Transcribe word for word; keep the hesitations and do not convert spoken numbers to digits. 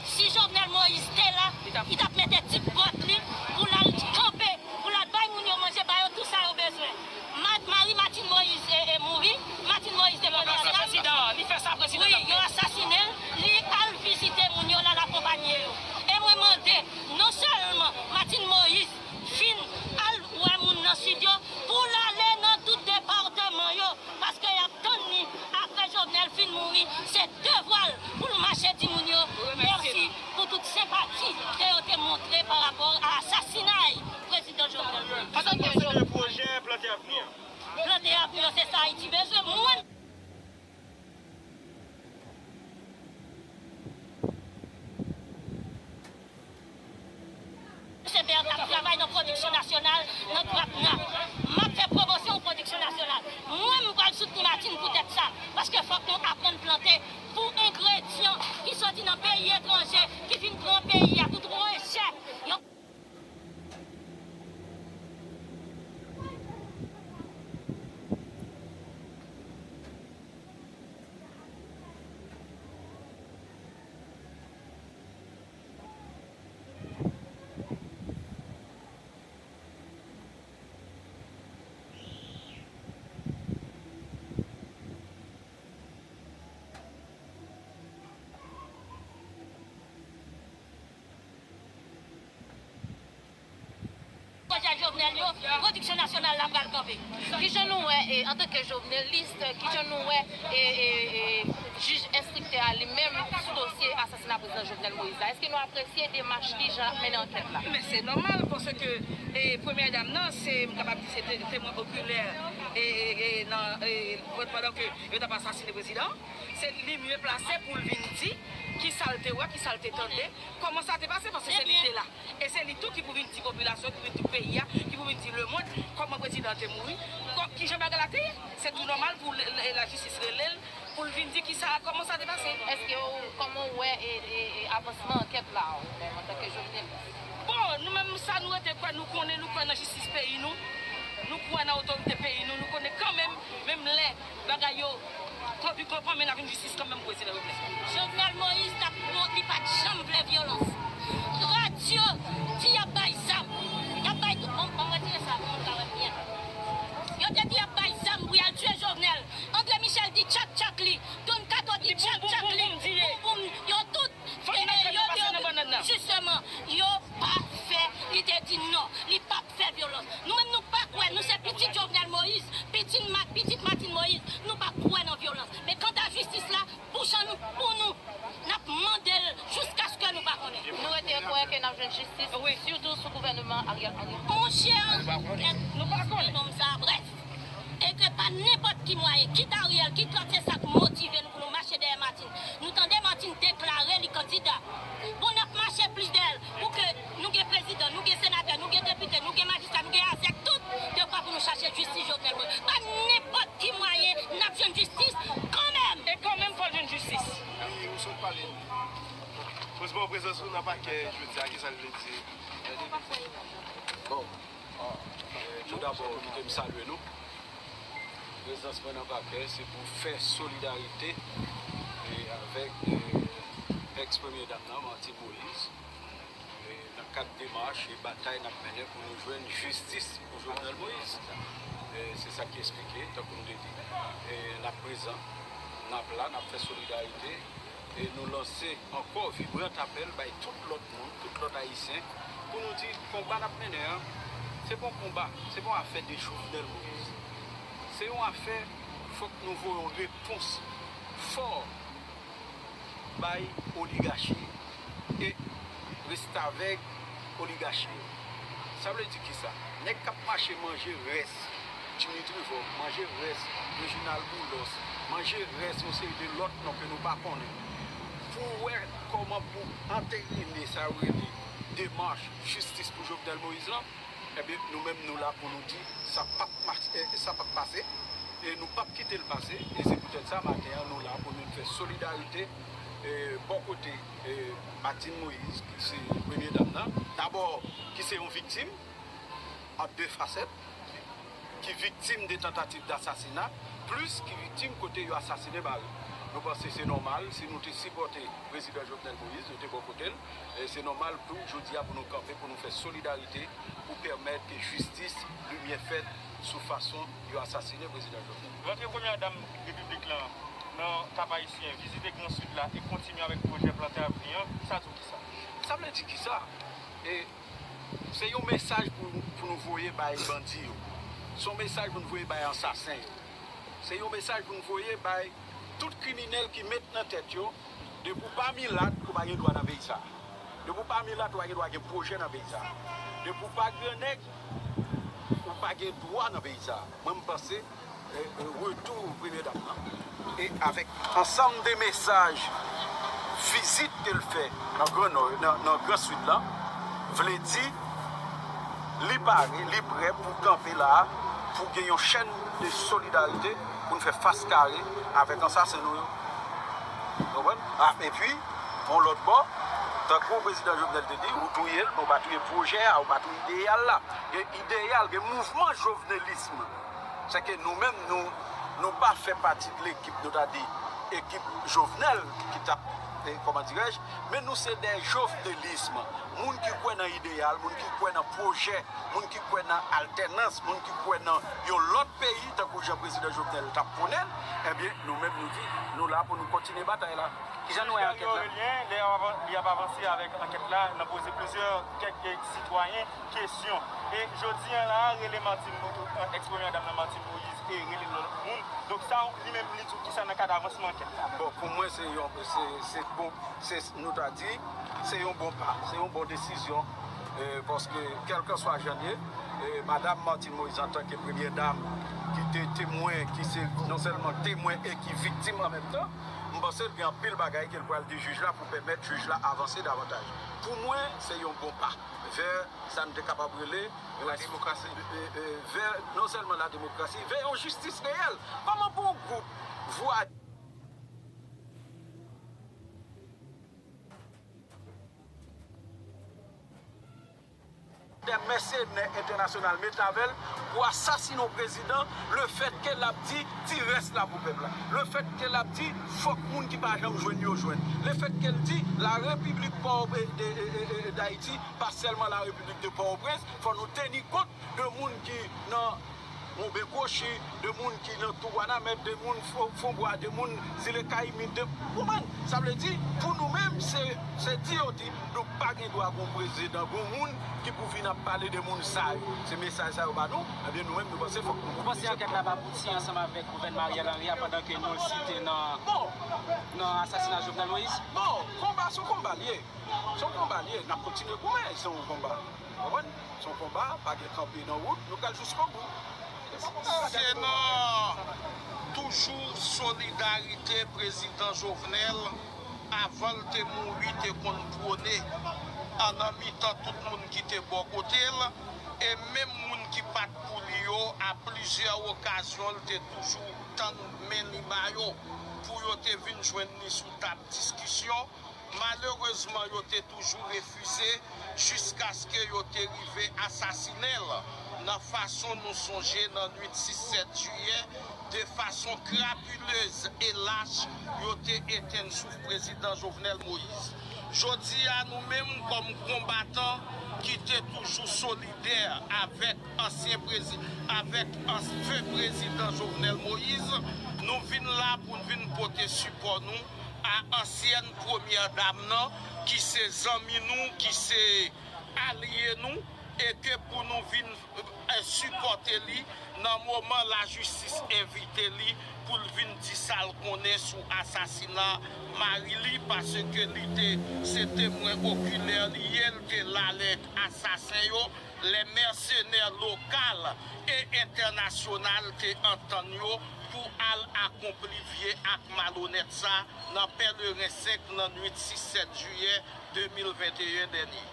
Si Jovenel Moïse te la, li t ap mete ti bòt li pou l al kanpe, pou l al bay moun yo manje, ba yo tout sa yo bezwen. Ma- Mari Martine Moïse e, e mouri, Martine Moïse te pran nan syèl. Wi, yo asasinen l, li al vizite moun yo, l al akonpanye yo. E mwen mande, non sèlman Martine Moïse fin al wè moun nan sid yo, pou l ale nan tout depatman yo, paske y ap tann li apre Jovenel fin mouri, se devwa l pou l mache di moun yo mèsi pou tout senpati ke yo te montre pa rapò a asasinay prezidan Jovenel Moïse. Antanke Jovenel. Pwojè Plante Avni an. Plante Avni an, se sa Ayiti bezwen. Mwen. Mesye Bèr t ap travay nan pwodiksyon nasyonal, nan trap nan. M ap fè pwomosyon pwodiksyon nasyonal. Mwen, m pral soutni Martine poutèt sa. Paske fòk nou aprann plante pou engredyan ki soti nan peyi etranje, ki vin pran peyi a, tout rejè. Yo Pwojè Jovenel yo, pwodiksyon nasyonal la pral kanpe. Kijan nou wè, e, antanke jovenelis, kijan nou wè, e, e, e, jij enstriktè a li menm sou dosye asasina prezidan Jovenel Moïse la? Èske nou apresye demach li jan l ap mennen ankèt la? Men se nòmal, paske, e, premyè dam nan, se, m kapab di, se te- temwen okilè, e, e, e, nan, e, pandan ke yo t ap asasine prezidan, se li mye plase pou l vin di kisa l te wè, kisa l te tande, kòman sa te pase, paske se li ki te la. E se li tou ki pou vin di popilasyon, ki pou vin di peyi a, ki pou vin di lemonn kòman prezidan an te mouri, kò- kijan bagay la te ye. Se tou nòmal pou le- le- lajistis rele l, pou l vin di kisa, kòman sa te pase. Èske w, kòman w wè, e, e, e, avansman ankèt la, ou menm, antanke jounalis? Bon, nou menm, sa nou rete kwè, nou konnen, nou kwè nan jistis peyi nou, nou kwè nan otorite peyi nou, nou konnen kanmenm, menm lè bagay yo twò pi konprann, men n ap jwenn jistis kanmenm pou prezidan Jovenel. Jovenel Moïse t ap, li pa t janm vle vyolans. Radyo di y ap bay zam. Y ap bay tout, bon, bon, retire sa pou moun ka wè m byen. Yo te di y ap bay zam pou y al tiye Jovenel. André Michel di tchak tchak li. Don Kato di tchak tchak li. Boum, boum, boum, boum, di ye. Boum, boum, yo tout. Fòk yo mèt yo, pase yo, nan bannann nan. Jisteman, yo pa fè, li te di non, li p ap fè vyolans. Nou menm, nou pa kwè, nou se pitit Jovenel Moïse, pitit Ma- pitit Martine Moïse, nou pa kwè nan vyolans. Men kanta jistis la, bouch an nou, pou nou, n ap mande l jiskaske nou pa konnen. Nou rete kwè ke n ap jwenn jistis, sitou sou gouvèneman Ariel Henry. Monchè, nou pa konnen. Nou pa konnen. Nonm sa, brèf. E ke pa nenpòt ki mwayen, kit Ariel, kit lòt, se sa k motive nou pou nou mache dèyè Martine. Nou tande Martine deklare li kandida. Bon, n ap mache plis dèyè l pou ke nou gen prezidan, nou gen senatè, nou gen depite, nou gen majistra, nou gen azèk, tout, de fwa pou nou chache jistis Jovenel Moïse. Pa nenpòt ki mwayen n ap jwenn jistis kanmenm. E kanmenm, fò l jwenn jistis. Wi, ou sot pale. Poz bon prezans ou nan pakè jodi a, kisa l vle di? Bon, tou dabò, kite m salye nou. Prezans mwen nan pakè, se pou fè solidarite, e, avèk, e, èks premye dam nan, Martine Moïse, e, nan kad demach e batay n ap mennen pou nou jwenn jistis pou Jovenel Moïse. E, se sa ki eksplike, tankou m te di, e, n ap prezan, n ap la, n ap fè solidarite, e nou lanse ankò vibrant apèl bay tout lòt moun, tout lòt Ayisyen, pou nou di konba n ap mennen an, se pa yon konba, se pa yon afè de Jovenel Moïse. Se yon afè, fòk nou voye yon repons fò bay oligachi e restavèk oligachi yo. Sa vle di kisa? Nèg k ap mache manje rès Jimmy Trevor, manje rès Reginald Boulos, manje rès yon seri de lòt non ke nou pa konnen. Pou wè kòman pou anterine sa yo rele demach jistis pou Jovenel Moïse lan, ebyen, nou menm nou la pou nou di sa p ap mache, e, sa p ap pase, e nou p ap kite l pase, e se poutèt sa maten an nou la pou nou fè solidarite, e, bò kote, e, Martine Moïse, ki se premye dam nan, dabò, ki se yon viktim, a de fasèt, ki viktim de tantativ dasasina, plis ki viktim kote yo asasinen mari. Nou panse se nòmal, si nou te sipòte Prezidan Jovenel Moïse, nou te bò kote l, e se nòmal pou jodi a pou nou kanpe, pou nou fè solidarite, pou pèmèt ke jistis, limyè fèt sou fason yo asasinen Prezidan Jovenel. Rantre Premyè Dam Repiblik lan nan Kap Ayisyen, vizite Gran Sid la e kontinye avèk pwojè Plante Avni an, sa di w kisa? Sa vle di kisa? E se yon mesaj pou, pou nou voye bay bandi yo. Se yon mesaj pou nou voye bay ansasen yo. Se yon mesaj pou nou voye bay tout kriminèl ki met nan tèt yo, depi w pa milat, ou pa gen dwa nan peyi sa. Depi w pa milat, ou pa gen dwa gen pwojè nan peyi sa. Depi w pa gran nèg, ou pa gen dwa nan peyi sa. Mwen, m panse, e, e, retou premye dam nan. E avèk ansanm de mesaj, vizit ke l fè nan Gran Nò, nan, nan Gran Sid lan, vle di li pare, li prè pou kanpe la a, pou gen yon chèn de solidarite, pou n fè fas kare avèk ansasen nou yo. Konprann? A, epi, yon lòt bò, tankou prezidan Jovenel te di, ou touye l, men ou pa touye pwojè a, ou pa touye ideyal la. Gen ideyal, gen mouvman jovenelism. Se ke nou menm, nou, nou pa fè pati de lekip, nou ta di, ekip Jovenel ki t ap, e, kòman dirèj, men nou se de jovenelism. Moun ki kwè nan ideyal, moun ki kwè nan pwojè, moun ki kwè nan altènans, moun ki kwè nan yon lòt peyi, tankou jan prezidan Jovenel t ap pwonnen, ebyen, nou menm nou di, nou la pou nou kontinye batay la. Kijan nou wè ankèt la? Lè y ap avan-, li ap avanse avèk ankèt la, nan poze plizyè kèk sitwayen kesyon. E jodi a la, rele Martine Mo-, èks premyè dam nan Martine Moïse e rele lòt moun. Donk sa, li menm, li di w kisa nan kad avansman ankèt la? Bon, pou mwen, se yon, se, se bon, se, nou ta di, se yon bon pa, se yon bon desizyon. E, paske, kèlkanswa jan l ye, e, madam Martine Moïse, antanke premyè dam, ki te temwen, ki se non sèlman temwen e ki viktim an menm tan, m panse l gen anpil bagay ke l pral di jij la pou pèmèt jij la avanse davantaj. Pou mwen, se yon bon pa vè sa n te kapab rele yon la demokrasi. E, e, vè non sèlman la demokrasi, vè yon jistis reyèl. Kòman pou yon gwoup vwa de mèsenè entènasyonal met avè l pou asasinen yon prezidan, lefètke l ap di ti rès la pou pèp la, lefètke l ap di fòk moun ki pa janm jwenn yo jwenn, lefètke l di la repiblik Pò-, e, de, e, e, e, Dayiti, pa sèlman la repiblik de Pòtoprens, fò nou teni kont de moun ki nan Monben Kwochi, de moun ki nan Tou Wanament, de moun Fon-, Fonbwa, de moun Zile Kayimit, de, ou konprann? Sa vle di, pou nou menm, se, se di yo di, nou pa gen dwa gon prezidan, gon moun ki pou vin ap pale de moun sa yo. Se mesaj sa yo ba nou, ebyen nou menm nou panse fòk nou. Ou panse ankèt la ap abouti ansanm avèk gouvènman Ariel Henry a pandan ke nou site nan, nan asasina Jovenel Moïse? Bon, konba sou konba l ye. Se yon konba l ye, n ap kontinye goumen, se yon konba. Ou konprann? Se yon konba, pa gen kanpe nan wout, nou pral jiskobou. Se nan toujou solidarite prezidan Jovenel, avan l te mouri, te konn pwone, an nan mitan tout moun ki te bò kote l, e menm moun ki pa t pou li yo, a plizyè okazyon, l te toujou tann men li ba yo pou yo te vin jwenn li sou tab diskisyon. Malerezman, yo te toujou refize jiskaske yo te rive asasinen l nan fason nou sonje nan nwit sis sèt jiyè, de fason krapilez e lach, yo te etenn souf prezidan Jovenel Moïse. Jodi a, nou menm kòm konbatan ki te toujou solidè avèk ansyen prezi-, avèk ans-, feu prezidan Jovenel Moïse, nou vin la pou n vin pote sipò nou a ansyèn premyè dam nan, ki se zanmi nou, ki se alye nou, e ke pou nou vin, eh, sipòte li nan moman lajistis envite li pou l vin di sa l konnen sou asasina mari li, paske li te, se temwen okilè li ye, l te la lè asasen yo, lè mèsenè lokal e entènasyonal te antann yo pou al akonpli vye ak malonèt sa nan Pèleren senk nan nwit sis sèt jiyè de mil venteyen dènye.